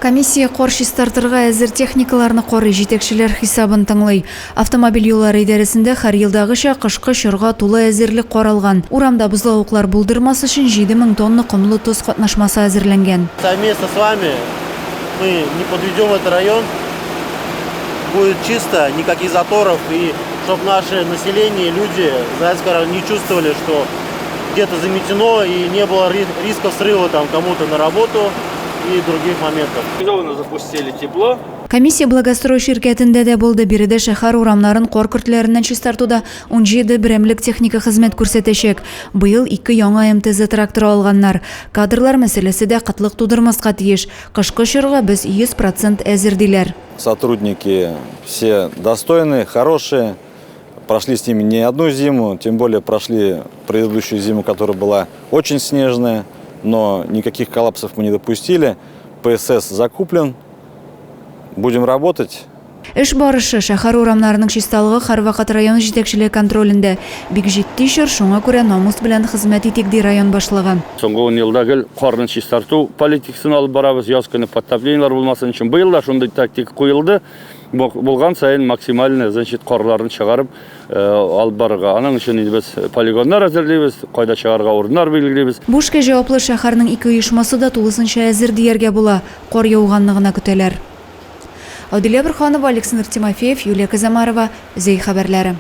Комиссия кар чистартырга әзер техникаларны карый, җитәкчеләр хисабын тыңлый. Автомобиль юллары идарәсендә һәр елдагыча кышкы чорга тулы әзерлек каралган. Урамда бозлавыклар булдырмас өчен 7000 тонна комлы тоз катнашмасы әзерләнгән. Совместно с вами мы не подведем этот район, будет чисто, никаких заторов, и чтоб наше население, люди Заринского района не чувствовали, что где-то заметено и не было рисков срыва там кому-то на работу и других моментов. Организованно запустили тепло. Комиссия Благострой ширкәтендә дә булды. Биредә шәһәр урамнарын кар көртләреннән чистартуда 17 берәмлек техника хезмәт күрсәтәчәк. Быел ике яңа МТЗ тракторы алганнар. Кадрлар мәсьәләсе дә кытлык тудырмаска тиеш. Кышкы чорга без 100 процент әзер, диләр. Сотрудники все достойные, хорошие. Прошли с ними не одну зиму, тем более прошли предыдущую зиму, которая была очень снежная, но никаких коллапсов мы не допустили. ПСС закуплен, будем работать. Эш барышы, шәһәр урамнарының чисталыгы һәрвакыт район җитәкчелеге контролендә. Бик җитди чор, шуңа күрә намус белән хезмәт итик, ди район башлыгы. Соңгы ун елда гел карны чистарту политикасын алып барабыз, яз көне подтоплениелар булмасын өчен. Быел да шундый тактика куелды. Булган саен максимально, значит, карларын чыгарып алып барырга. Аның өчен инде без полигоннар әзерлибез, кайда чыгарырга урыннар билгелибез. Бу эшкә җаваплы шәһәрнең ике оешмасы да тулысынча әзер дияргә була, кар яуганны гына көтәләр. Адилә Борһанова, Александр Тимофеев, Юлия Казамарова, Зәй хәбәрләре.